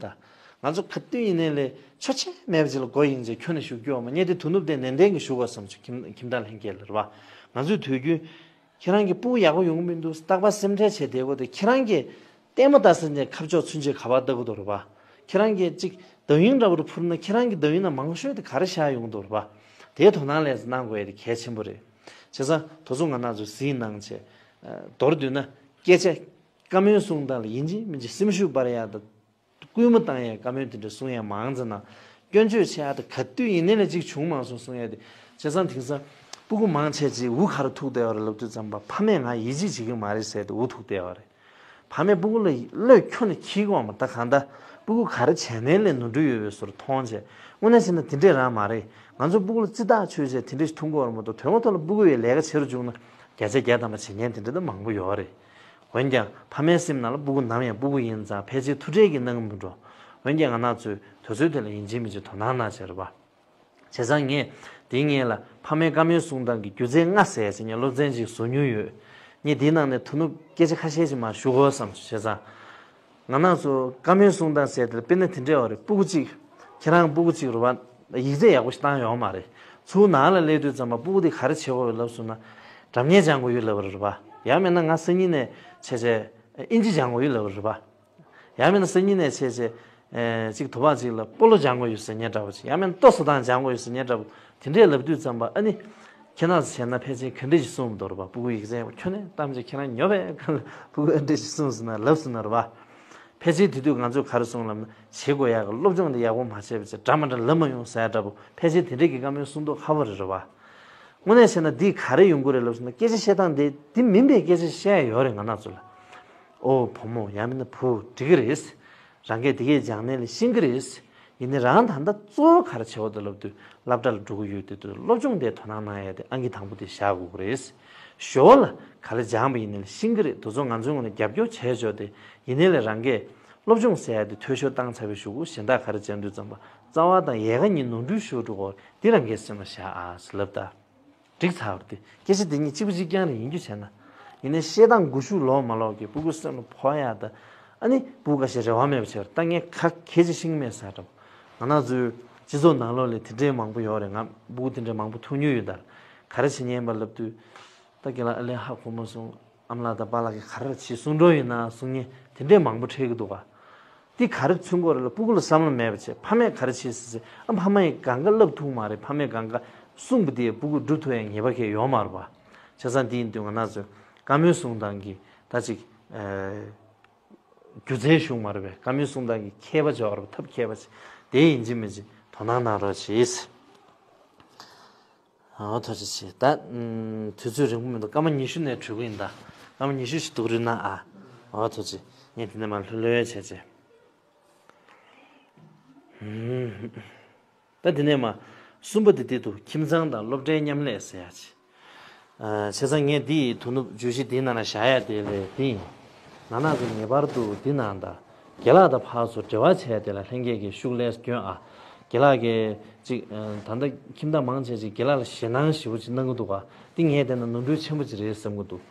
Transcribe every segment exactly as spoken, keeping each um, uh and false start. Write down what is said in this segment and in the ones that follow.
ད། ང་ཚོ་ག་དུས་ཡིན་ནའི་ལས་ཆོག་མཆན་མེད་པ་ཅིག་ལ་མགོ་གཡེང་བྱས་ཁྱོན་ནས་བཞུགས་རྒྱུ་ཡོད་མ་རེད། ངས་དེ་དོ་ནུབ་དེ་ནན་ཏན་གྱིས་ཞུ་དགོས་བསམ་བྱུང་། ཁྱིམ་ཁྱིམ་བདག་ལྷན་རྒྱས་ལ་རེད་པ། ང་ཚོས་དུས་རྒྱུན་ཁྱེད་རང་གི་སྤུ་གུ་ཡག་པོ་ཡོང་གི་མི་འདུག་རྟག་པར་སེམས་ཁྲལ་བྱས་བསྡད་དགོས་དེ། ཁྱེད་རང་གིས་ལྟད་མོ་ལྟ་ས་ནས་ཁ་ཕྱོགས་ཚུན་ཆད་ག་པར་ལྟ་གི་འདུག་རེད་པ། ཁྱེད་རང་གིས་ཅིག་ཟླ་ཡུན་འདྲ་པོ་རུ་འཕུར་ན་ཁྱེད་རང་གི་ཟླ་ཡུན་ནང་མང་ཤོས་དེ་ག་རེ་ཤར་ཡོང་གི་འདུག་རེད་པ། དེའི་དོ་སྣང་ལས་གནང་དགོས་ཡ་དེ་གལ་ཆེན་པོ་རེད། བྱས་ཙང་དེ་ཚོ་ང་རང་ཚོས་གཟིགས་གནང་བྱས། མདོར་བསྡུས་ན་སྐད་ཆ། བཀའ་མོལ་གསུང་སྟངས་ལ་ཡིན་གཅིག་མིན་གཅིག་སེམས་ཤུགས་སྤར་ཡག་དང་། སྐུལ་མ་བཏང་ཡག་བཀའ་མོལ་དེ་འདྲ་གསུང་ཡག་མང་ཙམ་གནང་། སྐྱོན་བརྗོད་བྱེད་ཡག་དང་ག་དུས་ཡིན་ནའི་ལས་གཅིག་བྱུང་མ་སོང་གསུང་ཡག་དེ། བྱས་ཙང་དེང་སང་སྤུ་གུ་མང་ཆེ་ཅིག་འུ་ག་རེ་ཐུག་བསྡད་ཡོད་རེད་ལབ་དུས་ཙམ་པ། ཕ་མས་ང་ཡིད་ཆེས་བྱེད་ཀྱི་མ་རེད་ཟེར་ཏེ་འུ་ཐུག་བསྡད་ཡོད་རེད། ཕ་མས་སྤུ་གུ་ལ་བློས་ཁྱོན་ནས་འཁྱེར་གྱི་ཡོད་མ་རེད། ད་གང་ལྟར་སྤུ་གུ་ག་རེ་བྱས་ནའི་ལས་ནོར་འཁྲུལ་ཡོད་པའི་བཟོ་འདྲ་མཐོང་བྱས། དངོས་གནས་བྱས་ན་དེ་འདྲས་རང་མ་རེད། ང་ཚོ་སྤུ་གུ་ལ་རྩིས་ཐག་ཆོད་བྱས་དེ་འདྲས་ཞིག་ཐུག་གི་ཡོད་རེད་མ་གཏོགས། དོན་ངོ་ཐོག་ལ་སྤུ་གུ་ཡི་ལས་ཀ་བྱེད་རུ་བཅུག་ན་བརྒྱ་ཆ་བརྒྱ་ཐམ་པ་བྱེད་མཁན་དེ་འདྲ་ད་མང་པོ་ཡོད་རེད། འོན་ཀྱང་ཕ་མའི་སེམས་ནང་ལ་སྤུ་གུ་ནམ་ཡང་སྤུ་གུ་ཡིན་ཙང་ཕལ་ཆེར་ཐུགས་ཁྲལ་གྱིས་གནང་གི་མི་འགྲོ། འོན་ཀྱང་ང་རང་ཚོས་དུས་ཚོད་དེ་ལ་ཡིན་གཅིག་མིན་གཅིག་དོ་སྣང་གནང་བྱས་རེད་པ། བྱས་ཙང་ངས་དེའི་སྔོན་ལ་ཕ་མའི་བཀའ་མོལ་གསུང་སྟངས་ཀྱི་སྒྱུ་རྩལ་ལྔ་ཟེར་ཡ་ཅིག་ངས་སློབ་ཚན་ཅིག་བཟོ་མྱོང་ཡོད། ངས་དེའི་ནང་ནས་དོ་ནུབ་སྐད་ཆ་ཁ་ཤས་ཅིག་མར་ཞུ་དགོས་བསམ་བྱུང་། བྱས་ཙང་། ང་རང་ཚོ་བཀའ་མོལ་གསུང་སྟངས་ཟེར་དེ་དཔེར་ན་དེ་འདྲས་ཡོད་རེད། སྤུ་གུ་གཅིག་ཁྱེད་རང་སྤུ་གུ་གཅིག་རེད་པ། ཡིག་ཚད་ཡག་པོ་ཞིག་བཏང་ཡོད་མ་རེད། ཚུར་ནང་ལ་སླེབས་དུས་ཙམ་པ་སྤུ་གུ་དེ་ག་རེ་བྱེད་དགོས་ཡོད་ལབ་སོང་ན། སྒྲ་སྙན་སྦྱང་དགོས་ཡོད་ལབ་པ་རེད་པ། ཡང་མིན་ན་ང་སང་ཉིན་ནས་བྱས་བྱས་ཨིན་ཇི་སྦྱང་དགོས་ཡོད་ལབ་པ་རེད་པ། ཡང་མིན་ན་སང་ཉིན་ནས་བྱས་བྱས་ཨེ་ཅིག་དུ་བ་ཅིག་ལ་སྤོ་ལོ་སྦྱང་དགོས་ཡོད་ཟེར་མཁན་འདྲ་པོ་ཅིག་ཡང་མིན་ན་ལྟོ་བཟོ་སྟངས་སྦྱང་དགོས་ཡོད་ཟེར་མཁན་འདྲ་པོ། དེ་འདྲས་ལབ་དུས་ཙམ་པ་ཨ་ནི། ཁྱེད་རང་ཚོ་བྱས་ན་ཕལ་ཆེར་ག་འདྲས་ཞིག་གསུངས་འདུག་རེད་པ། སྤུ་གུ་ཡིག་ཚད་ཁྱོན་ནས་གཏམ་བྱས་ཁྱེད་རང་ཉོབ་པའི་སྒང་ལ་སྤུ་གུ་ཨ་འདྲས་ཞིག་གསུངས་ཟིན་ན་ལབ་ཟིན་ན་རེད་པ། ཕལ་ཆེར་དེ་དུས་ང་ཚོས་ག་རེ་གསུངས་ལབ་ན། བྱེད་དགོས་ཡག་གི་སློབ་སྦྱོང་དེ་ཡག་པོ་མ་བྱས་པ་བྱས་འདྲ་མ་འདྲ་ལབ་མ་ཡོང་ཟེར་ཡ་འདྲ་པོ། ཕལ་ཆེར་དེ་འདྲས་ཀྱི་བཀའ་མོལ་གསུང་མདོག་ཁ་པོ་རེད་རེད་པ། དངོས་གནས་བྱས་ན་འདིས་ག་རེ་ཡོང་གི་རེད་ལབ་སོང་ན། སྐད་ཆ་བཤད་སྟངས་དེ་དེ་མིན་པའི་སྐད་ཆ་བཤད་ཡ་ཡོད་རེད་ང་རང་ཚོ་ལ། ཨོ་བུ་མོ་ཡང་མིན་ན་བུ་འགྲིག་གི་རེད། རང་གིས་དེ་གས་སྦྱངས་ནའི་ལས་ཤེས་ཀྱི་རེད། ཡིན་ནའི་རང་ད་ལྟ་གཙོ་བོ་ག་རེ་བྱེད་དགོས་འདུག་ལབ་དུས་སློབ་གྲྭ་ལ་འགྲོ་གི་ཡོད་དུས་སློབ་སྦྱོང་དེར་དོ་སྣང་གནང་ཡ་དེ་ཨང་ཀི་དང་པོ་དེ་བཞག་དགོས་ཀྱི་རེད། ཞོར་ལ་ག་ལེར་སྦྱངས་པ་ཡིན་ནའི་ལས་ཤེས་ཀྱི་རེད། དེ་ཚོ་ང་ཚོའི་ངོས་ནས་རྒྱབ་སྐྱོར་བྱས་ཆོག་སྟེ། ཡིན་ནའི་ལས་རང་གིས་སློབ་སྦྱོང་ཟེར་ཡ་དེ་འཐུས་ཤོར་བཏང་ཚར་བའི་གཞུག་གུ་གཞན་དག་ག་རེ་བྱས་དུས་ཙམ་པ་རྩ་བ་དང་ཡལ་ག་གཉིས་ནོར་འཁྲུལ་ཤོར་འགྲོ་གི་ཡོད་རེད། འདི་རང་གིས་སེམས་ལ་བཞག་ཨ་ཟེར་ལབ་ད། འགྲིག་ཚར་བ་རེད་དེ། སྐད་ཆ་དེ་གཉིས་གཅིག་པ་གཅིག་རྐྱང་རེད། ཡིན་རྒྱུ་བྱས་ན། ཡིན་ནའི་བཤད་སྟངས་མགོ་གཞུག་ལོག་མ་ལོག་གིས་སྤུ་གུ་སེམས་ལ་ཕོག་ཡ་དང་། ཨ་ནི་སྤུ་གུ་ཁ་ཤས་རེ་བ་མེད་པ་བྱས་པ་རེད། ད་ངས་ཁ་གས་ཅིག་ཤེས་ཀྱི་མེད་ཟེར་འདྲ་པོ། ང་རང་ཚོའི་སྤྱི་ཚོགས་ནང་ལོགས་ལ་དེ་འདྲས་མང་པོ་ཡོད་རེད། ང་སྤུ་གུ་དེ་འདྲས་མང་པོ་ཐུག་མྱོང་ཡོད་ད། ག་རེ་བྱེད་ཉན་པ་ལབ་དུས། ད་རྒན་ལགས་ཨ་ལས་ཧ་གོ་མ་སོང་། ཨ་མ་ལགས་དང་པཱ་ལགས་ཀྱིས་ག་རེ་བྱེད་གསུང་འདོད་ཡོད་ན་གསུང་མཁན་དེ་འདྲས་མང་པོ་འཕྲད་ཀྱི་འདུག་ག། འདི་ག་རེ་མཚོན་གྱི་ཡོད་རེད་ལབ་སྤུ་གུ་ལ་བསམ་བློ་མེད་པ་བྱས། ཕ་མས་ག་རེ་བྱེད་ཟེར་ཟེར། ཨ་ཕ་མ་ཡིས་སྒང་ག་བསླབ་ཐུབ་མ་རེད། ཕ་མས་སྒང་ག་གསུངས་པ་དེ་སྤུ་གུས་སྒྲུབ་ཐུབ་ཡ་ངེས་པ་གང་ཡང་ཡོད་མ་རེད་པ། བྱས་ཙང་འདི་ཡིན་དུས་ང་རང་ཚོས་བཀའ་མོལ་གསུང་སྟངས་ཀྱི་ད་ཅིག་ཨ་སྒྱུ་རྩལ་ཤུགས་མ་རེད་པས། བཀའ་མོལ་གསུང་སྟངས་ཀྱི་མཁས་པ་བྱས་པ་རེད་པ། ཐབས་མཁས་པ་བྱས། དེ་ཡིན་གཅིག་མིན་གཅིག་དོ་སྣང་གནང་རོགས་གྱིས། འོ་ཐུགས་རྗེ་ཆེ། ད་ཨམ་དུས་ཚོད་རིང་པོ་མི་འདུག་སྐར་མ་ཉི་ཤུ་ནས་གྲོལ་གི་ཡིན་ད། སྐར་མ་ཉི་ཤུ་ཞིག་འདུག་རེད་ན་ཨ། འོ་ཐུགས་རྗེ་ཆེ། ངས་དེ་ནས་མར་ལྷོད་ལྷོད་བྱས་བྱས། ཨམ། ད་དེ་ནས་མར་གསུམ་པ་དེ་དེ་འདུག་ཁྱིམ་ཚང་དང་སློབ་གྲྭའི་མཉམ་ལས་ཟེར་ཡ་ཅིག་ཨ། བྱས་ཙང་ངས་འདི་ཡི་དོ་ནུབ་བརྗོད་གཞི་འདིའི་ནང་ལ་བཞག་ཡ་དེ་ལས་དེ་ཡིན། ང་རང་ཚོ་ངེས་པར་དུ་འདི་ནང་ད། རྒན་ལགས་དང་ཕར་ཚུར་འབྲེལ་བ་བྱས་དེ་ལ་ལྷན་རྒྱས་ཀྱིས་ཤུགས་ལས་སྐྱོན་ཨ། རྒན་ལགས་ཀྱིས་ཅིག་ད་ལྟ་ཁྱིམ་བདག་མང་ཆེ་ཅིག་རྒན་ལགས་ལ་ཞེད་སྣང་ཞེ་པོ་ཅིག་གནང་གི་འདུག་ག་འདི་ངས་བལྟས་ན་ནོར་འཁྲུལ་ཆེན་པོ་ཅིག་རེད་བསམ་གྱི་འདུག་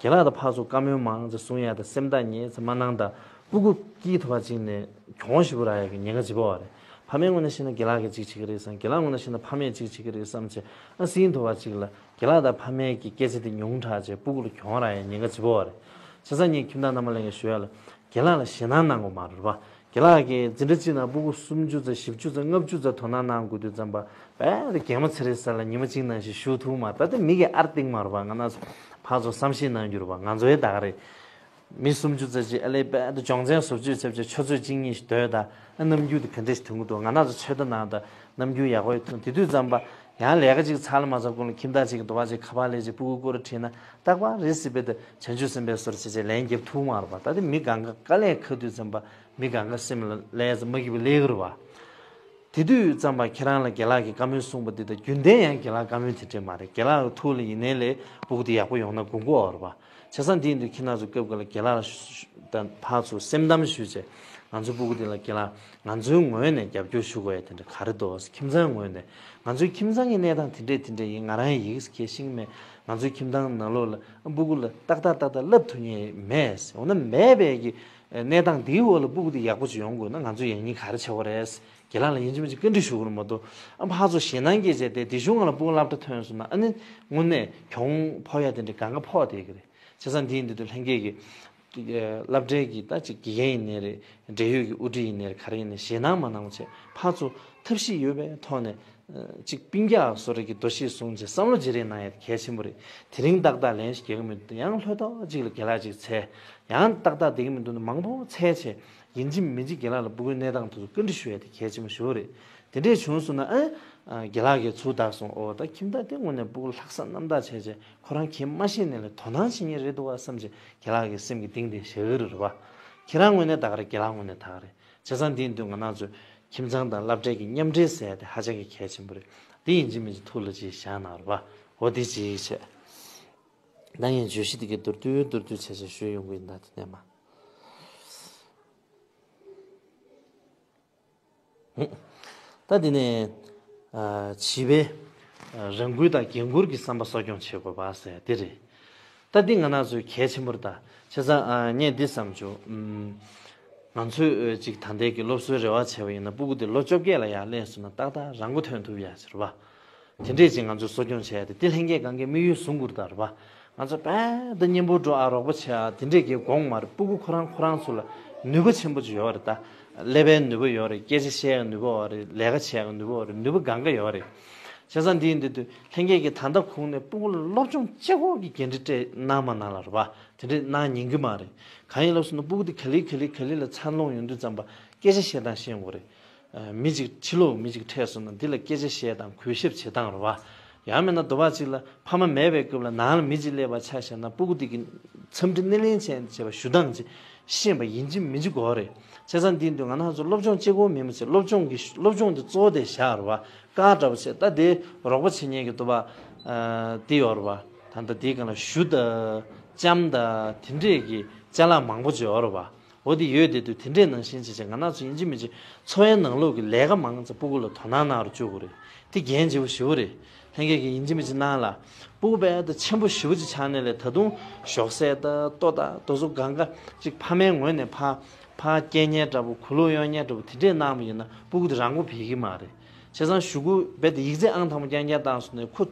རྒན་ལགས་དང་ཕར་ཚུར་བཀའ་མོལ་མང་ཙམ་གསུང་ཡ་དང་སེམས་ཐག་ཉེ་ཙམ་མ་གནང་ད། སྤུ་གུ་སྐྱིད་ཐུབ་པ་ཅིག་ནས་གྱོང་ཞེ་པོ་རག་ཡ་གི་ཉེན་ཁ་ལྗིད་པོ་བ་རེད། ཕ་མའི་ངོས་ནས་བཤད་ན་རྒན་ལགས་ཀྱིས་ཅིག་བྱེད་ཀྱི་རེད་བསམ། རྒན་ལགས་ངོས་ནས་བཤད་ན་ཕ་མས་ཅིག་བྱེད་ཀྱི་རེད་བསམ་བྱས། ཨ་སྲིད་ཐུབ་པ་ཅིག་ལ། རྒན་ལགས་དང་ཕ་མའི་གི་སྐད་ཆ་དེ་ཉུང་དྲགས་བྱས་སྤུ་གུ་ལ་གྱོང་རག་ཡའི་ཉེན་ཁ་ལྗིད་པོ་བ་རེད། བྱས་ཙང་ངས་ཁྱིམ་བདག་རྣམ་པ་ལྷན་རྒྱས་ཞུ་ཡ་ལ། རྒན་ལགས་ལ་ཞེད་སྣང་གནང་དགོས་མ་རེད་པ། རྒན་ལགས་ཀྱིས་འཛིན་གྲྭ་གཅིག་ནང་སྤུ་གུ་སུམ་ཅུ་ཙམ་བཞི་བཅུ་ཙམ་ལྔ་བཅུ་ཙམ་དོ་སྣང་གནང་དགོས་དུས་ཙམ་པ། རྦད་དེ་གད་མོ་ཚེ་རིང་ས་ལ་ཉི་མ་གཅིག་ནང་བཞིན་བཞུགས་ཐུབ་མ་རེད། ད་ལྟ་མི་གིས་ཨར་གཏིང་མ་རེད་པ། ང་རང་ཚོ་ཕར་ཚུར་བསམ་ཤེས་གནང་རྒྱུ་རེད་པ། ང་ཚོའི་ད་ག་རེད། མི་སུམ་ཅུ་ཙམ་ཅིག་ཨ་ལས་རྦད་དེ་སྦྱོང་ཚན་བཟོ་བཅོས་བྱས་བྱས་ཆུ་ཚོད་གཅིག་གཉིས་ཤིག་སྡོད་ད། ཨ་རྣམ་འགྱུར་དེ་ག་འདྲ་ཞིག་ཐོན་གྱི་འདུག་ང་རང་ཚོ་ཚོད་ལྟ་གནང་ད་རྣམ་འགྱུར་ཡག་པོ་ཡོད་ཐོན། དེ་དུས་ཙམ་པ་ཡང་ལས་ཀ་ཅིག་ཚར་ལ་མ་ཚར་གོང་ལ་ཁྱིམ་བདག་ཅིག་གིས་འདུག་པ་ཅིག་ཁ་པར་ལས་ཅིག་སྤུ་གུ་སྐོར་ར་དྲིས་ན་རྟག་པར་རེད་སྲིད་པས་ད་བྱང་ཆུབ་སེམས་དཔའི་བཟོ་འདྲ་བྱས་བྱས་ལན་རྒྱབ་ཐུབ་མ་རེད་པ། ད་དེ་མི་སྒང་ག་དཀའ་ལས་ཁག་དུས་ཙམ་པ་མི་སྒང་ག་སེམས་ལ་ལས་ཙམ་མ་སྐྱིད་པ་སླེབས་ཀྱི་རེད་པ། དེ་དུས་ཙམ་པ་ཁྱེད་རང་ལ་རྒན་ལགས་ཀྱིས་བཀའ་མོལ་གསུངས་པ་འདི་དང་རྒྱུན་ལྡན་ཡང་རྒན་ལགས་བཀའ་མོལ་དེ་འདྲས་མ་རེད། རྒན་ལགས་ཀྱི་ཐུགས་ལ་ཡིན་ནའི་ལས་སྤུ་གུ་དེ་ཡག་པོ་ཡོང་ན་དགོངས་ཀྱི་ཡོད་རེད་པ། བྱས་ཙང་དེ་ཡིན་དུས་ཁྱེད་རང་ཚོ་སྐབས་འགའ་ལ་རྒན་ལགས་ལ་ཞུ་ཞུ་དང་ཕར་ཚུར་སེམས་གཏམ་ཞུས་བྱས། ང་ཚོའི་སྤུ་གུ་དེ་ལ་རྒན་ལགས་ང་ཚོའི་ངོས་ནས་རྒྱབ་སྐྱོར་ཞུ་དགོས་ཡ་དེ་འདྲ་ག་རེ་འདུག་ཁྱིམ་ཚང་ངོས་ནས་ང་ཚོའི་ཁྱིམ་ཚང་གི་གནས་སྟངས་དེ་འདྲས་དེ་འདྲས་ཡིན། ང་རང་ཡི་གེ་ཤེས་ཀྱི་མེད། ང་ཚོའི་ཁྱིམ་ཚང་ནང་ལོགས་ལ་སྤུ་གུ་ལ་ཏག་ཏག་ཏག་ཏག་བསླབ་ཐུབ་མཁན་མེད། འོ་ན་མེད་པའི་གི་གནས་སྟངས་འདིའི་འོག་ལ་སྤུ་གུ་དེ་ཡག་པོ་ཅིག་ཡོང་དགོས་ན་ང་ཚོས་ཡག་ཉེས་ག་རེ་བྱེད་དགོས་རེད། རྒན་ལགས་ལ་ཡིན་གཅིག་མིན་གཅིག་བཀའ་འདྲི་ཞུ་དགོས་རེད་མ་གཏོགས། ཨ་ཕར་ཚུར་ཞེད་སྣང་སྐྱེས་བྱས་ཏེ་དེ་གཞུང་ང་ལ་སྤུ་གུ་སློབ་གྲྭ་ཐོན་སོང་ན་ཨ་ནི་དངོས་གནས་གྱོང་ཕོག་ཡ་དེ་འདྲ་གང་ག་ཕོག་བསྡད་ཀྱི་རེད། བྱས་ཙང་འདིའི་འདི་དུ་ལྷན་རྒྱས་ཀྱི་སློབ་གྲྭའི་གི་ད་ཅིག་དགེ་རྒན་ཡིན་ནའི་རེད། འབྲེལ་ཡོད་ཀྱི་དབུ་ཁྲིད་ཡིན་ནའི་རེད། ག་རེ་ཡིན་ནའི་ཞེད་སྣང་མ་གནང་བྱས་ཕར་ཚུར་ཐབས་ཤེས་ཡོད་པའི་ཐོག་ནས་ཅིག་སྤུན་ཀྱག་བཟོ་འདྲ་གི་འདུ་ཤེས་བཟུང་བྱས་བསམ་བློ་བརྗེ་རེས་གནང་ཡ་དེ་གལ་ཆེན་པོ་རེད། དེ་རིང་ཏག་ཏག་ལན་ཞིག་རྒྱག་གི་མི་འདུག་ཡང་ལྷོད་ཐོག་ཅིག་ལ་རྒན་ལགས་ཅིག་འཚོལ། ཡང་ཏག་ཏག་བསྡད་ཀྱི་མི་འདུག་ན་མང་པོ་འཚོལ་བྱས་ཡིན་གཅིག་མིན་གཅིག་རྒན་ལགས་ལ་སྤུ་གུའི་གནས་སྟངས་དེ་ཚོ་བཀའ་འདྲི་ཞུ་ཡ་དེ་གལ་ཆེན་པོ་ཞིག་རེད། དེ་འདྲས་བྱུང་སོང་ན་ཨ་རྒན་ལགས་ཀྱིས་ཚུར་བདག་སོང་། ཨོ་ད་ཁྱིམ་བདག་དེ་དངོས་གནས་སྤུ་གུ་ལྷག་བསམ་རྣམ་དག་བྱས་བྱས་ཁོ་རང་ཁྱིམ་མ་ཤེས་ནས་ལས་དོ་སྣང་བྱེད་མཁན་རེད་འདུག་བ་བསམ་བྱས་རྒན་ལགས་ཀྱི་སེམས་ཀྱི་གཏིང་དེ་ཞེ་གི་རེད་བ། ཁྱེད་རང་ངོས་ནས་ད་ག་རེ་རྒན་ལགས་ངོས་ནས་ད་ག་རེ། བྱས་ཙང་འདིའི་མདུན་ང་རང་ཚོས་ཁྱིམ་ཚང་དང་སློབ་གྲྭའི་གི་མཉམ་འབྲེལ་ཟེར་ཡ་དེ་ཧ་ཅང་གི་གལ་ཆེན་པོ་རེད། དེ་ཡིན་གཅིག་མིན་གཅིག་ཐུགས་ལ་ཅིག་བཞག་གནང་རོགས་པ། འོ་དེ་ཅིག་བྱས། ད་ངས་བརྗོད་གཞི་དེ་གའི་མདོར་བསྡུས་མདོར་བསྡུས་བྱས་བྱས་ཞུས་ཡོང་གི་ཡིན། ད་དེ་ནས་མ། ད་དེ་ནས་བྱིས་པའི་རང་འགུལ་དང་འགན་འཁུར་གྱི་བསམ་པ་གསོ་སྐྱོང་བྱེད་དགོས་པ་ཟེར་དེ་རེད། ད་འདི་ང་རང་ཚོའི་གལ་ཆེན་པོ་རེད། ད་བྱས་ཙང་ངས་འདི་བསམ་བྱུང་། ང་ཚོས་ཅིག་ད་ལྟའི་གི་སློབ་གསོའི་རེ་བ་བྱས་པ་ཡིན་ན་སྤུ་གུ་དེ་ལོ་བཅོ་བརྒྱད་ལ་ཡར་སླེབས་སོང་ན་ཏག་ཏག་རང་མགོ་ཐོན་ཐུབ་ཡ་ཟེར་བ། དེ་འདྲས་ཅིག་ང་ཚོས་གསོ་སྐྱོང་བྱས་ཏེ་དེ་ལྷན་རྒྱས་གང་གའི་དམིགས་ཡུལ་བཟུང་དགོས་རེད་ད་རེད་པ། ང་ཚོ་དཔེ་ད་མཉམ་པོ་འགྲོ་ཨ་རོགས་པ་བྱེད་ཨ་དེ་འདྲས་ཀྱི་དགོངས་མ་རེད། སྤུ་གུ་ཁོ་རང་ཁོ་རང་ཚོ་ལ་ནུས་པ་ཆེན་པོ་ཅིག་ཡོད་རེད་ད། ཀླད་པའི་ནུས་པ་ཡོད་རེད། སྐད་ཆ་བཤད་ཡག་ནུས་པ་ཡོད་རེད། ལས་ཀ་བྱེད་ཡག་ནུས་པ་ཡོད་རེད། ནུས་པ་གང་ག་ཡོད་རེད། བྱས་ཙང་འདི་ཡིན་དུས་དུས་ལྷན་རྒྱས་ཀྱིས་ད་ལྟ་ཁུངས་ནས་སྤུ་གུ་ལ་སློབ་སྦྱོང་གཅིག་པོ་གི་འགན་འཁྲི་སྤྲད་གནང་མ་གནང་ལ་རེད་པ། དེ་འདྲས་གནང་ཉན་གི་མ་རེད། གང་ཡིན་ལབ་སོང་ན་སྤུ་གུ་དེ་ག་ལེ་ག་ལེ་ག་ལེ་ལ་འཚར་ལོངས་ཡོང་དུས་ཙམ་པ་སྐད་ཆ་བཤད་སྟངས་ཤེས་དགོས་རེད། མི་གཅིག་ཕྱི་ལོགས་མི་གཅིག་འཕྲད་སོང་ན་འདི་ལ་སྐད་ཆ་བཤད་སྟངས་གུས་ཞབས་བྱེད་སྟངས་རེད་བ། ཡང་མིན་ན་དོ་བ་གཅིག་ལ་ཕ་མ་མེད་པའི་སྐབས་ལ་ནང་ལ་མི་གཅིག་སླེབས་པ་ཆ་བཞག་ན་སྤུ་གུ་དེ་གི་འཚམས་འདྲི་སྣེ་ལེན་བྱས་བྱས་པ་ཞུ་སྟངས་ཅིག་ཤེས་པ་ཡིན་གཅིག་མིན་གཅིག་དགོས་རེད། བྱས་ཙང་འདིའི་མདུན་ང་རང་ཚོ་སློབ་སྦྱོང་གཅིག་པོ་མིན་པ་བྱས་སློབ་སྦྱོང་གི་སློབ་སྦྱོང་དེ་གཙོ་བོ་དེ་བཞག་རེད་བ། བཀའ་འདྲ་པོ་བྱས་ད་དེ་རོགས་པ་བྱེད་མཁན་གྱི་དོ་བ་དེ་ཡོད་རེད་བ། ད་ལྟ་དེའི་སྒང་ལ་གཞུ་དང་ལྕམ་དང་དེ་འདྲས་ཀྱི་ཅ་ལག་མང་པོ་ཅིག་ཡོད་རེད་བ། འོ་དེ་ཡོད་དེ་དུས་དེ་འདྲས་ནང་བཞིན་བྱས་བྱས་ང་རང་ཚོ་ཡིན་གཅིག་མིན་གཅིག་འཚོ་བའི་ནང་ལོགས་ཀྱི་ལས་ཀ་མང་ཙམ་སྤུ་གུ་ལ་དོ་སྣང་གནང་རུ་བཅུག་དགོས་རེད། དེ་འགན་ལྗིད་པོ་ཞེ་པོ་རེད། ལྷན་རྒྱས་ཀྱིས་ཡིན་གཅིག་མིན་གཅིག་གནང་ལ། སྤུ་གུ་དཔེ་ད་ཆེན་པོ་ཞེ་པོ་ཅིག་ཆགས་ནས་ལས་ད་དུང་ཞོགས་ཟས་ད་ལྟོ་ད་དོ་ཚོ་གང་ག་ཅིག་ཕ་མའི་ངོས་ནས་ཕ་ཕ་སྐྱེལ་མཁན་འདྲ་པོ་གུ་ལུག་གཡོག་མཁན་འདྲ་པོ་དེ་འདྲས་གནང་བ་ཡིན་ན་སྤུ་གུ་དེ་རང་མགོ་འཕེལ་གི་མ་རེད། བྱས་ཙང་གཞུག་གུ་རྦད་དེ་ཡིག་ཚད་ཨང་དང་པོ་རྐྱང་རྐྱང་བཏང་སོང་ནས་ཁོ།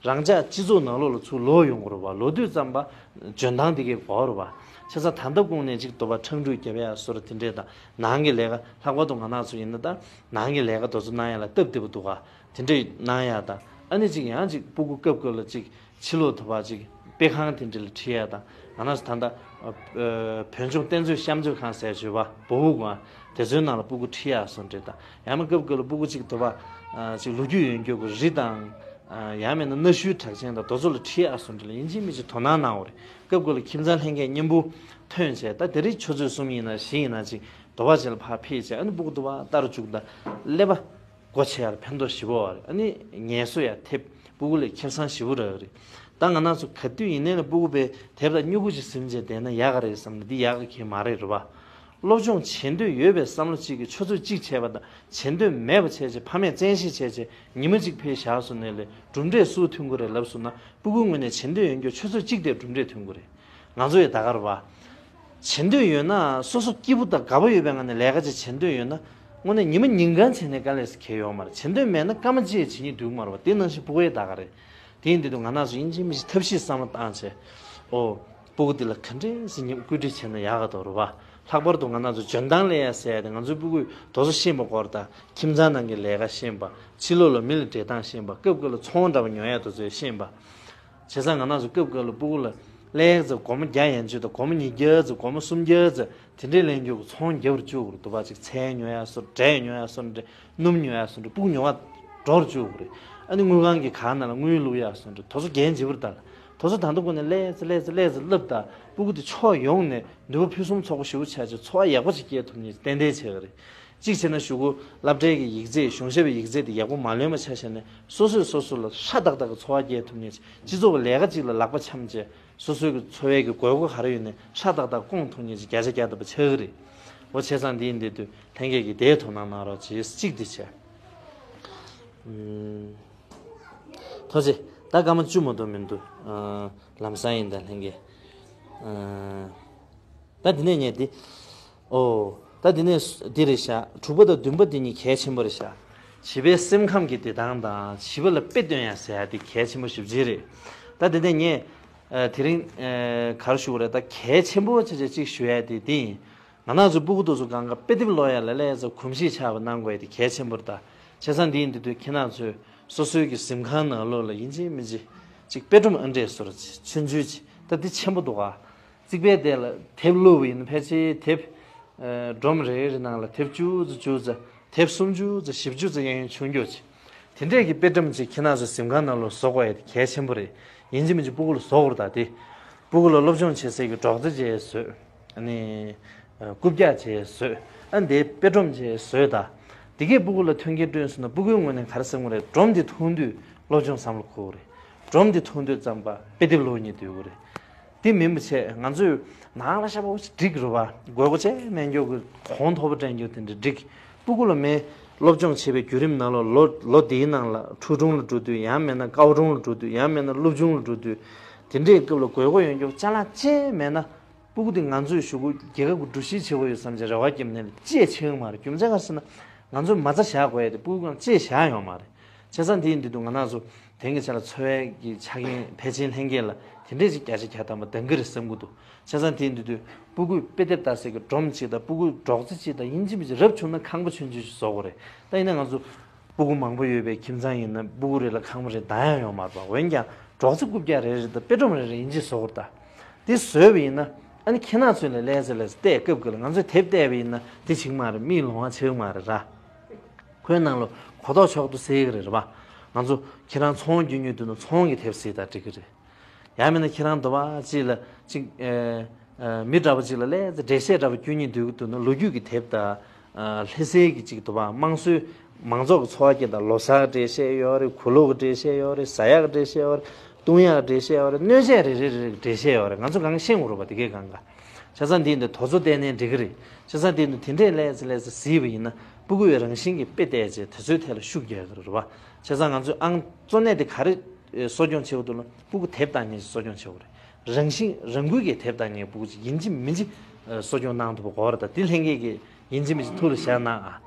རང་ཅག་སྤྱི་ཚོགས་ནང་ལོགས་ལ་ཚུར་ལོག་ཡོང་དགོས་རེད་བ། ལོག་དུས་ཙམ་པ་འཇོན་ཐང་དེ་གའི་གོ་རེད་བ། བྱས་ཙང་ད་ལྟ་ཀུན་ནས་ཅིག་དོ་བ་ཁྲང་ཁྲུས་རྒྱབ་ཡ་སོར་དེ་འདྲས་དང་ནང་གི་ལས་ཀ་ལྷག་པར་དུ་ང་རང་ཚོ་ཡིན་ན་ད་ནང་གི་ལས་ཀ་དེ་ཚོ་གནང་ཡ་ལ་སྟབས་བདེ་པོ་འདུག་ག་དེ་འདྲས་གནང་ཡ་དང་ཨ་ནི་ཅིག་ཡང་ཅིག་སྤུ་གུ་སྐབས་སྐབས་ལ་ཅིག་ཕྱི་ལོགས་དོ་བ་ཅིག་དཔེ་ཁང་དེ་འདྲས་ལ་ཁྲིད་ཡ་དང་ང་རང་ཚོ་ད་ལྟ་བོད་ལྗོངས་རྟེན་མཛོད་བཤམས་མཛོད་ཁང་ཟེར་བརྗོད་པ་བོ་བུ་གང་དེ་ཚོའི་ནང་ལ་སྤུ་གུ་ཁྲིད་ཡ་སོར་འདྲས་དང་ཡང་མ་སྐབས་སྐབས་ལ་སྤུ་གུ་ཅིག་དོ་བ་ཅིག་ལོ་རྒྱུས་ཡོད་མཁན་གྱི་རི་དང་། ཡང་མིན་ན་གནའ་ཤུལ་གྲགས་ཅན་དང་དེ་ཚོ་ལ་ཁྲིད་ཡག་སོགས་འདྲ་ལ་ཡིན་གཅིག་མིན་གཅིག་དོ་སྣང་གནང་བ་རེད། སྐབས་སྐབས་ལ་ཁྱིམ་ཚང་ལྷན་རྒྱས་མཉམ་པོ་ཐོན་བྱས་ད་དེ་རིང་ཆུ་ཚོད་གསུམ་ཡིན་ན་བཞི་ཡིན་ན་ཅིག་དོ་བ་ཅིག་ལ་ཕར་ཕེབས་བྱས་ཨ་ནི་སྤུ་གུ་དོ་བ་ལྟ་རུ་བཅུག་ད་ཀླད་པ་སྒོ་ཕྱེ་ཡག་ལ་ཕན་ཐོགས་ཞེ་པོ་ཡོད་རེད། ཨ་ནི་ངལ་གསོ་ཡག་ཐེབས་སྤུ་གུ་ལ་ཁེ་བཟང་ཞེ་པོ་རག་གི་རེད། ད་ང་རང་ཚོ་ག་དུས་ཡིན་ནའི་ལ་སྤུ་གུ་དཔེ་དེབ་དང་སྨྱུ་གུ་ཅིག་ཟིན་བྱས་བསྡད་ན་ཡག་ག་རེད་བསམ་ན་འདི་ཡག་ག་གང་ཡང་མ་རེད་རེད་བ། སློབ་སྦྱོང་བྱེད་འདོད་ཡོད་པའི་བསམ་བློ་གཅིག་གིས་ཆུ་ཚོད་གཅིག་བྱས་པ་དང་བྱེད་འདོད་མེད་པ་བྱས་བྱས་ཕ་མས་བཙན་ཤེད་བྱས་བྱས་ཉི་མ་གཅིག་ཕར་བཞག་སོང་ནའི་ལས་གྲུབ་འབྲས་སུ་ཐོན་གྱི་རེད་ལབ་སོང་ན་སྤུ་གུའི་ངོས་ནས་བྱེད་འདོད་ཡོད་རྒྱུ་ཆུ་ཚོད་གཅིག་དེར་གྲུབ་འབྲས་ཐོན་གྱི་རེད། ང་ཚོ་ཡི་ད་ག་རེད་བ། བྱེད་འདོད་ཡོད་ན་སོ་སོ་སྐྱིད་པོ་དང་དགའ་པོ་ཡོད་པའི་ངང་ནས་ལས་ཀ་ཅིག་བྱེད་འདོད་ཡོད་ན་དངོས་གནས་ཉི་མ་ཉིན་གང་བྱས་ནས་དཀའ་ལས་སུ་འཁེལ་ཡོད་མ་རེད། བྱེད་འདོད་མེད་ན་སྐར་མ་གཅིག་བྱེད་སྙིང་འདོད་ཀྱི་མ་རེད་བ། དེ་ནང་བཞིན་སྤུ་གུ་ཡི་ད་ག་རེད། དེ་ཡིན་དུས་ང་རང་ཚོ་ཡིན་གཅིག་མིན་གཅིག་ཐབས་ཤེས་བསམ་བློ་བཏང་བྱས། ཨོ། སྤུ་གུ་འདི་ལ་ག་འདྲས་སེ་ཉིན་བཀོད་སྒྲིག་བྱས་ན་ཡག་ག་འདུག་རེད་བ། ལྷག་པར་དུ་ང་རང་ཚོ་འཇོན་ཐང་སླེབས་ཡ་ཟེར་ཡ་དེ་ང་ཚོའི་སྤུ་གུས་དེ་ཚོ་ཤེས་པ་སྐོར་དང་ཁྱིམ་ཚང་ནང་གི་ལས་ཀ་ཤེས་པ། ཕྱི་ལོགས་ལ་མི་ལ་འབྲེལ་སྟངས་ཤེས་པ། སྐབས་སྐབས་ལ་ཚོང་འདྲ་པོ་ཉོ་ཡ་དེ་ཚོ་ཤེས་པ། བྱས་ཙང་ང་རང་ཚོ་སྐབས་སྐབས་ལ་སྤུ་གུ་ལ་ཀླད་ཙམ་སྒོར་མོ་བརྒྱ་ཡན་ཆོད་དང་སྒོར་མོ་ཉིས་བརྒྱ་ཙམ་སྒོར་མོ་སུམ་བརྒྱ་ཙམ་དེ་འདྲས་ལེན་རྒྱུ་གི་ཚོང་རྒྱབ་རུ་བཅུག་དགོས་རེད། དུ་བ་ཅིག་ཚལ་ཉོ་ཡ་སོགས་འབྲས་ཉོ་ཡ་སོགས་འདྲ། སྣུམ་ཉོ་ཡ་སོགས་འདྲ་སྤུ་གུ་ཉོ་བ་འགྲོ་རུ་བཅུག་དགོས་རེད། ཨ་ནི་དངུལ་ཁང་གི་གང་ནང་ལ་དངུལ་བླུག་ཡ་སོགས་འདྲ་དེ་ཚོ་འགན་ལྗིད་པོ་རེད་ད། དེ་ཚོ་ད་ལྟ་ཀུན་ནས་ལས་ཙི་ལས་ཙི་ལས་ཙི་བསླབ་ད་སྤུ་གུ་དེ་ཕྱོགས་ཡོངས་ནས་ནུས་པ་ཕུན་སུམ་ཚོགས་པོ་ཞེ་པོ་ཆགས་བྱས་འཚོ་བ་ཡག་པོ་ཅིག་སྐྱེལ་ཐུབ་མཁན་ཏན་ཏན་བྱེད་ཀྱི་རེད། གཅིག་བྱས་ན་གཞུག་གུ་སློབ་གྲྭའི་གི་ཡིག་ཚད་གཞུང་ཞབས་པའི་ཡིག་ཚད་དེ་ཡག་པོ་མ་ལོན་པ་ཆ་བཞག་ནས་སོ་སོས་སོ་སོ་ལ་ཧྲ་ཏག་ཏག་གི་འཚོ་བ་སྐྱེལ་ཐུབ་མཁན་ཅིག་སྤྱི་ཚོགས་ཀྱི་ལས་ཀ་ཅིག་ལ་ལག་པ་འཆང་བྱས་སོ་སོའི་གི་འཚོ་བའི་གི་དགོས་མཁོ་ག་རེ་ཡོད་ནའི་ཧྲ་ཏག་ཏག་སྐོང་ཐུབ་མཁན་ཅིག་བརྒྱ་ཆ་བརྒྱ་ཐམ་པ་ཆགས་ཀྱི་རེད། འོ་བྱས་ཙང་འདི་ཡིན་དེ་དུས་ལྷན་རྒྱས་ཀྱིས་དེའི་དོ་སྣང་གནང་རོགས་གྱིས། གཅིག་འདི་བྱས། ཐོ་ཅེ། ད་སྐར་མ་བཅུ་མ་གཏོགས་མི་འདུག་ལམ་སང་ཡིན་ད་ལྷན་རྒྱས། ད་འདི་ནས་ངས་འདི། ཨོ། ད་འདི་ནས་འདི་རེད་ཤག་དྲུག་པ་དང་བདུན་པ་འདི་གཉིས་གལ་ཆེན་པོ་རེད་ཤག་བྱིས་པའི་སེམས་ཁམས་ཀྱི་བདེ་ཐང་དང་བྱིས་པ་ལ་དཔེ་སྟོན་ཡ་ཟེར་ཡ་འདི་གལ་ཆེན་པོ་ཞེ་པོ་ཅིག་རེད། ད་འདི་ནས་ངས། དེ་རིང་། ག་རེ་ཞུ་དགོས་རེད། ད་གལ་ཆེན་པོ་ཆེ་ཆེ་གཅིག་ཞུ་ཡ་དེ་འདི་ཡིན། ང་རང་ཚོ་སྤུ་གུ་དེ་ཚོ་སྒང་ག་དཔེ་དེབ་ཀློག་ཡ་ལ་ལས་ཚོ་གོམས་གཤིས་ཆགས་པ་གནང་དགོས་ཡ་དེ་གལ་ཆེན་པོ་རེད་ད། བྱས་ཙང་འདི་ཡིན་དུས་དུས་ཁྱེད་རང་ཚོས་སོ་སོའི་གི་གཟིམ་ཁང་ནང་ལོགས་ལ་ཡིན་གཅིག་མིན་གཅིག་ཅིག་དཔེ་སྒྲོམ་ཨ་འདྲས་བཟོ་ར། ཆུང་ཆུང་ཅིག་ད་འདི་ཆེན་པོ་འདུག་ག་རྩིག་པའི་སྟེང་ལ་དེབ་བླུགས་པ་ཡིན་ན་ཕལ་ཆེར་དེབ། སྒྲོམ་རེ་རེ་ནང་ལ་དེབ་བཅུ་ཙམ་བཅུ་ཙམ། དེབ་སུམ་ཅུ་ཙམ་བཞི་བཅུ་ཙམ་ཡན་ཡོད་ཆུང་ཆུང་ཅིག་དེ་འདྲས་ཀྱི་དཔེ་སྒྲོམ་ཅིག་ཁྱེད་རང་ཚོ་གཟིམ་ཁང་ནང་ལོགས་བཟོ་དགོས་ཡ་དེ་གལ་ཆེན་པོ་རེད། ཡིན་གཅིག་མིན་གཅིག་སྤུ་གུ་ལ་བཟོ་དགོས་རེད་ད་དེ། སྤུ་གུ་ལ་སློབ་སྦྱོང་བྱེད་སའི་གི་སྒྲོག་ཙེ་བྱས་བཟོས། ཨ་ནི། རྐུབ་བཀྱག་བྱས་བཟོས། ཨ་འདི་དཔེ་སྒྲོམ་བྱས་བཟོས་ད། དེ་གས་སྤུ་གུ་ལ་མཐུན་རྐྱེན་བསྐྲུན་སོང་ན་སྤུ་གུའི་ངོས་ནས་ག་རེ་བསམ་གི་རེད། སྒྲོམ་འདི་མཐོང་དུས་སློབ་སྦྱོང་བསམ་བློ་འཁོར་གི་རེད། སྒྲོམ་འདི་མཐོང་དུས་ཙམ་པ་དཔེ་དེབ་ཀློག་སྙིང་འདོད་གི་རེད། དེ་མིན་པ་བྱས་ང་ཚོས་ནང་ལ་ཤ་པོ་ཅིག་འགྲིག་རུ་བ་དགོས་མཁོ་ཅན་མེད་མཁན་གྱི་གོང་མཐོ་པོ་སྤྲད་རྒྱུ་དེ་འདྲ་འགྲིག་སྤུ་གུ་ལ་མེ་སློབ་སྦྱོང་བྱེད་པའི་བརྒྱུད་རིམ་ནང་ལོ་ལོ་ལོ་དེའི་ནང་ལ་ཕྲུ་གུ་ཆུང་ལ་འགྲོ་དུས་ཡང་མེད་ན་ཀའོ་ཀྲུང་ལ་འགྲོ་དུས་ཡང་མེད་ན་སློབ་ཆུང་ལ་འགྲོ་དུས་དེ་འདྲའི་སྐབས་ལ་དགོས་མཁོ་ཡོད་མཁན་ཅ་ལག་ཅན་མེད་ན་སྤུ་གུ་དེ་ང་ཚོས་གཞུག་གུ་རྒྱལ་ཁབ་ཀྱི་འགྲུལ་བཞུད་བྱེད་དགོས་ཡོད་བསམ་བྱས་རེ་བ་བརྒྱབ་ནས་ལ་ཅེས་ཆེ་ཡོང་མ་རེད། རྒྱུ་མཚན་ག་རེ་ཟེར་ན་ང་ཚོས་མ་རྩ་བཞག་དགོས་ཡ་དེ་སྤུ་གུ་ཀྱང་ཅེས་བཞག་ཡོང་མ་རེད། བྱས་ཙང་དེ་ཡིན་དུས་དུས་ང་རང་ཚོ་དེང་གི་ཆ་ལ་འཚོ་བའི་གི་ཆ་རྐྱེན་ཕལ་ཆེར་ལྷན་རྒྱས་ལ་དེ་འདྲས་ཅིག་བརྒྱ་ཆ་བརྒྱ་ཐམ་པ་ལྡང་གི་རེད་བསམ་གི་འདུག་བྱས་ཙང་དེ་ཡིན་དུས་དུས་སྤུ་གུས་དཔེ་དེབ་ལྟ་སའི་གི་སྒྲོམ་གཅིག་དང་སྤུ་གུའི་སྒྲོག་ཙེ་གཅིག་དང་ཡིན་གཅིག་མིན་གཅིག་རབ་བྱུང་ན་ཁང་པ་ཆུང་ཆུང་ཞིག་བཟོ་དགོས་རེད། ད་ཡིན་ན་ང་ཚོ་སྤུ་གུ་མང་པོ་ཡོད་པའི་ཁྱིམ་ཚང་ཡིན་ན་སྤུ་གུ་རེ་ལ་ཁང་པ་རེ་ལྡང་ཡ་ཡོད་མ་རེད་པ། འོན་ཀྱང་སྒྲོག་ཙེ་རྐུབ་བཀྱག་རེ་རེ་དང་དཔེ་སྒྲོམ་རེ་རེ་ཡིན་གཅིག་བཟོ་དགོས་རེད་ད། དེ་བཟོས་པ་ཡིན་ན་ཨ་ནི་ཁྱེད་རང་ཚོ་ལ་ལས་ཟེར་ལས་ཟེར་བལྟས་སྐབས་ཀྱི་ལ་ང་ཚོས་དེབ་བལྟས་པ་ཡིན་ན་དེ་བྱེད་ཀྱི་མ་རེད། མིག་ལོང་བ་བྱེད་ཀྱི་མ་རེད་ར། ཁོའི་ནང་ལ་གོ་རྟོགས་ཕྱོགས་བསྡུ་ཟེར་གྱི་རེད་རེད་པ། ང་ཚོ་ཁྱེད་རང་ཚོང་རྒྱུ་ཉོས་འདུག་ན་ཚོང་གི་དེབ་གཟིགས་དང་འགྲིག་གི་རེད། ཡང་མིན་ན་ཁྱེད་རང་འདུག་པ་ཅིག་ལ་ཅིག་ཨེ་ཨེ་མི་འདྲ་པོ་ཅིག་ལ་ལས་འགྲེལ་བཤད་འདྲ་པོ་བསྐྱོན་སྙིང་འདོད་ཀྱི་འདུག་ན་ལོ་རྒྱུས་ཀྱི་དེབ་དང་། ལྷ་སའི་གི་ཅིག་འདུག་པ་དམངས་སྲོལ་མང་ཚོགས་ཀྱི་འཚོ་བ་སྐྱེལ་དང་ལོ་གསར་འགྲེལ་བཤད་ཡོད་རེད། གུ་ལུག་གི་འགྲེལ་བཤད་ཡོད་རེད། ཟ་ཡག་གི་འགྲེལ་བཤད་ཡོད་རེད། བཏུང་ཡག་གི་འགྲེལ་བཤད་ཡོད་རེད། སྣོད་ཆས་རེ་རེ་རེ་རེ་འགྲེལ་བཤད་ཡོད་རེད། ང་ཚོ་གང་ག་ཤེས་དགོས་རེད་པ་དེ་གས་གང་ག་བྱས་ཙང་དེ་ཡིན་དུས་དེ་ཚོ་བལྟས་ནའི་འགྲིག་གི་རེད། བྱས་ཙང་དེ་ཡིན་དུས་དེ་འདྲས་ལས་ཚེ་ལས་ཚེ་གཟིགས་པ་ཡིན་ན་སྤུ་གུ་ཡི་རང་བཞིན་གྱི་དཔེ་བལྟས་རྗེས་དེ་ཚོའི་ཐད་ལ་ཤུགས་རྒྱག་གི་རེད་པ། བྱས་ཙང་ང་ཚོས་ཨང་གཙོ་གནད་དེ་ག་རེ་གསོ་སྐྱོང་བྱེད་དགོས་འདུག་ན་སྤུ་གུ་དེབ་ལྟ་མཁན་ཞིག་གསོ་སྐྱོང་བྱེད་དགོས་རེད། རང་བཞིན་རང་འགུལ་གྱིས་དེབ་ལྟ་མཁན་སྤུ་གུ་ཅིག་ཡིན་གཅིག་མིན་གཅིག་གསོ་སྐྱོང་གནང་ཐུབ་པ་དགོས་རེད། ད་དེ་ལྷན་རྒྱས་ཀྱིས་ཡིན་གཅིག་མིན་གཅིག་ཐུགས་ལ་བཞག་གནང་ཨ།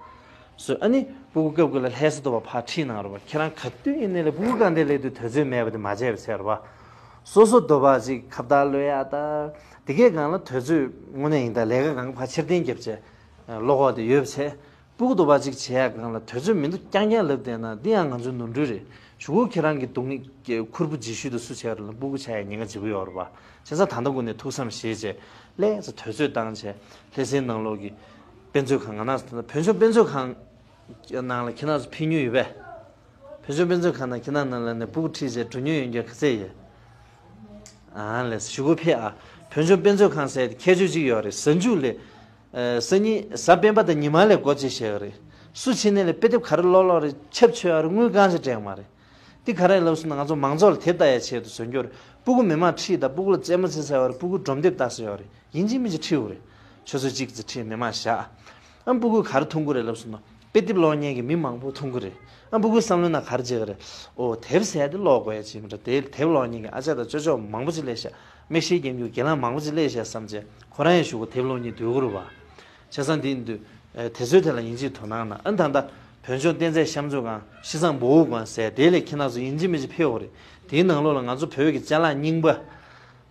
སོ་ཨ་ནི་སྤུ་གུ་སྐབས་ཀྱི་ལ་ལྷ་ས་དུ་བ་ཕར་ཁྲིད་གནང་རོགས་པ། ཁྱེད་རང་ག་དུས་ཡིན་ནའི་ལ་སྤུ་གུ་གང་དེ་སླེབས་དུས་དུས་ཚོད་མེད་པ་དེ་མ་བྱས་པ་བྱས་རོགས་པ། སོ་སོ་དུ་བ་ཅིག་ཁ་བརྡ་གློད་ཡག་ད། དེ་གས་སྒང་ལ་དུས་ཚོད་དངོས་གནས་ཡིན་ད་ལས་ཀ་གང་ག་ཕར་ཕྱིར་འཐེན་རྒྱབ་བྱས། བློ་ཁོག་དེ་ཡོད་པ་བྱས། སྤུ་གུ་དུ་བ་ཅིག་བྱེད་ཡག་སྒང་ལ་དུས་ཚོད་མི་འདུག་རྐྱང་རྐྱང་ལབ་བསྡད་ན་འདི་ཡང་ང་ཚོའི་ནོར་འཁྲུལ་རེད། གཞུག་གུ་ཁྱེད་རང་གི་སྡུག་བསྔལ་གྱི་ཁུར་པོ་ལྗིད་ཤོས་དེ་སུ་བྱས་རེད་ལ་སྤུ་གུ་ཆགས་ཡག་ཉེན་ཁ་ལྗིད་པོ་ཡོད་རེད་པ། བྱས་ཙང་ད་ལྟ་ཀུན་ནས་ཐུགས་བསམ་བཞེས་བྱས་ལས་ཚོ་དུས་ཚོད་བཏང་བྱས་ལྷ་སའི་ནང་ལོགས་ཀྱི་དཔེ་མཛོད་ཁང་ང་ནང་བོད་ལྗོངས་དཔེ་མཛོད་ཁང་ནང་ལ་ཁྱེད་རང་ཚོ་ཕེབས་མྱོང་ཡོད་པས། བོད་ལྗོངས་དཔེ་མཛོད་ཁང་ནང་ཁྱེད་རང་ནང་ལ་ནས་སྤུ་གུ་ཁྲིད་བྱས་འགྲོ་མྱོང་ཡོད་མཁན་ག་ཚད་ཡོད། ཨ་ལས་གཞུག་གུ་ཕེབས་ཨ། བོད་ལྗོངས་དཔེ་མཛོད་ཁང་ཟེར་ཁྱད་ཆོས་གཅིག་ཡོད་རེད། གཟའ་མཇུག་ལས། ཨ་སང་ཉིན་གཟའ་སྤེན་པ་དང་ཉི་མ་ལས་སྒོ་འབྱེད་བྱས་ཡོད་རེད། སུ་ཕྱིན་ནས་ལས་དཔེ་དེབ་ག་རེ་ཀློག་ཀློག་རེད། ཆབ་མཆོད་ཡོད་རེད། དངུལ་གང་ཞིག་སྤྲད་ཡོད་མ་རེད། འདི་ག་རེ་ལབ་སོང་ན་ང་ཚོ་མང་ཚོགས་ལ་དེབ་ལྟ་ཡའི་ཆེད་དུ་བཟོ་རྒྱུ་རེད། སྤུ་གུ་མི་མང་ཁྲིད་དང་སྤུ་གུ་ལ་རྩེད་མོ་རྩེ་ས་ཡོད་རེད། སྤུ་གུ་སྒྲུང་དེབ་ལྟ་ས་ཡོད་རེད། ཡིན་གཅིག་མིན་གཅིག་ཁྲིད་དགོས་རེད། ཆུ་ཚོད་གཅིག་ཙམ་ཁྲིད་མི་མང་བཞག་ཨ་སྤུ་གུས་ག་རེ་མཐོང་གི་རེད་ལབ་སོང་ན་དཔེ་དེབ་ཀློག་མཁན་གྱི་མི་མང་པོ་མཐོང་གི་རེད། ཨ་སྤུ་གུའི་བསམ་བློའི་ནང་ག་རེ་བྱེད་ཀྱི་རེད། ཨོ་དེབ་ཟེར་ཡ་དེ་ཀློག་དགོས་ཡ་ཅིག་མི་འདྲ། དེ་དེབ་ཀློག་མཁན་གྱི་ཨ་ཅག་དང་ཅོ་ཅོ་མང་པོ་ཅིག་སླེབས་ཤག་མིག་ཤེལ་རྒྱག་མཁན་གྱི་རྒན་ལགས་མང་པོ་ཅིག་སླེབས་ཤག་བསམ་བྱས་ཁོ་རང་ཡང་གཞུག་གུ་དེབ་ཀློག་མཁན་སྡོད་ཀྱི་རེད་པ། བྱས་ཙང་དེ་ཡིན་དུས་དེ་ཚོའི་ཐད་ལ་ཡིན་གཅིག་དོ་སྣང་གནང་། ཨ་ད་ལྟ་བོད་ལྗོངས་རྟེན་རྫས་བཤམས་མཛོད་ཁང་ཤིས་ཙང་博物馆ཟེར་དེ་ལས་ཁྱེད་རང་ཚོ་ཡིན་གཅིག་མིན་གཅིག་ཕེབས་དགོས་རེད། དེའི་ནང་ལོགས་ལ་ང་ཚོ་བོད་ཀྱི་ཅ་ལག་རྙིང་པ།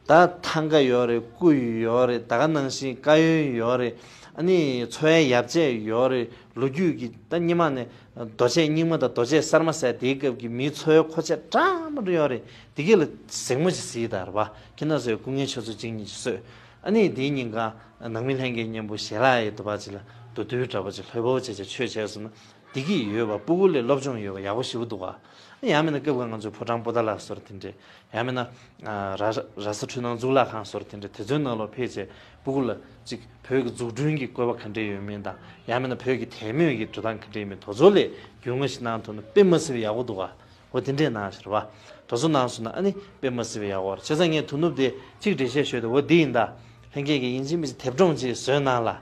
ད་ཐང་ག་ཡོད་རེད། སྐུ་ཡོད་རེད། ད་ག་ནང་བཞིན་ཀ་ཡོན་ཡོད་རེད། ཨ་ནི་འཚོ་བའི་ཡག་བྱེད་ཡོད་རེད། ལོ་རྒྱུས་ཀྱི་ད་སྔོན་མ་ནས་རྡོ་ཆས་རྙིང་མ་དང་རྡོ་ཆས་གསར་མ་ཟེར་དེའི་སྐབས་ཀྱི་མིའི་འཚོ་བའི་མཁོ་ཆས་འདྲ་མི་འདྲ་ཡོད་རེད། དེ་གས་ལ་གཟིགས་མོ་ཞིག་གཟིགས་དང་རེད་པ། ཁྱེད་རང་ཚོས་སྐུ་ངལ་ཆུ་ཚོད་གཅིག་གཉིས་ཅིག་གསོས། ཨ་ནི་དེའི་ཉིན་གང་ནང་མི་ལྷན་རྒྱས་མཉམ་པོ་ཞལ་ལག་ཡི་དུ་བ་ཅིག་ལ་མདོར་བསྡུས་འདྲ་པོ་ཅིག་ལྷོད་པོ་བྱས་བྱས་མཆོད་བྱས་སོང་ན། བདེ་སྐྱིད་ཡོད་པ། སྤུ་གུ་ལ་སློབ་སྦྱོང་ཡོད་པ་ཡག་པོ་ཞེ་པོ་འདུག་ག་ཡང་མིན་ན་སྐབས་འགའ་ང་ཚོའི་ཕོ་བྲང་པོ་ཏཱ་ལ་སོགས་དེ་འདྲས། ཡང་མིན་ན། ར་ར་ས་འཕྲུལ་སྣང་གཙུག་ལག་ཁང་སོགས་དེ་འདྲས་དེ་ཚོའི་ནང་ལོགས་ཕེབས་བྱས་སྤུ་གུ་ལ་གཅིག་བོད་ཀྱི་འཛུགས་སྐྲུན་གྱི་བཀོད་པ་ག་འདྲས་ཡོད་མིན་དང་། ཡང་མིན་ན་བོད་ཀྱི་དད་མོས་ཀྱི་འགྲོ་སྟངས་ག་འདྲས་ཡོད་མིན་དེ་ཚོ་ལ་རྒྱུས་མངའ་ཞིག་གནང་ཐུབ་ན་དཔེ་མ་སྲིད་པའི་ཡག་པོ་འདུག་ག་འོ་དེ་འདྲས་གནང་ཞེས་པ། དེ་ཚོ་གནང་སོང་ན་ཨ་ནི་དཔེ་མ་སྲིད་པའི་ཡག་པོ་རེད། བྱས་ཙང་ངས་དོ་ནུབ་དེ་གཅིག་འགྲེལ་བཤད་ཞུས་ཏེ་འོ་འདི་ཡིན་ད། ལྷན་རྒྱས་ཀྱིས་ཡིན་གཅིག་མིན་གཅིག་དེབ་སྒྲོམ་གཅིག་བཟོས་གནང་ལ།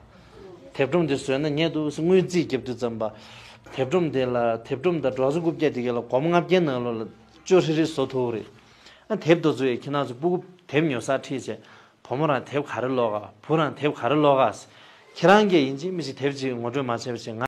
དེབ་སྒྲོམ་དེ་བཟོས་ན་ཉེ་དུ་དངུལ་རྩིས་རྒྱབ་དུས་ཙམ་པ། དེབ་སྒྲོམ་དེ་ལ་དེབ་སྒྲོམ་དང་སྒྲོག་ཙེ་རྐུབ་བཀྱག་དེ་ག་ལ་སྒོར་མོ་ལྔ་བརྒྱའི་ནང་ལོགས་ལ་ཅོ་ཧྲི་རི་བཟོ་ཐུབ་རེད། ཨ་དེབ་དེ་ཚོ་ཡས་ཁྱེད་རང་ཚོ་སྤུ་གུ་དེབ་ཉོ་སར་ཁྲིད་བྱས། བུ་མོ་རང་དེབ་ག་རེ་ཀློག་ག་བུ་རང་དེབ་ག་རེ་ཀློག་ག་ཁྱེད་རང་གིས་ཡིན་གཅིག་མིན་གཅིག་དེབ་ཅིག་ངོ་སྤྲོད་མ་བྱས་པ་བྱས། ང་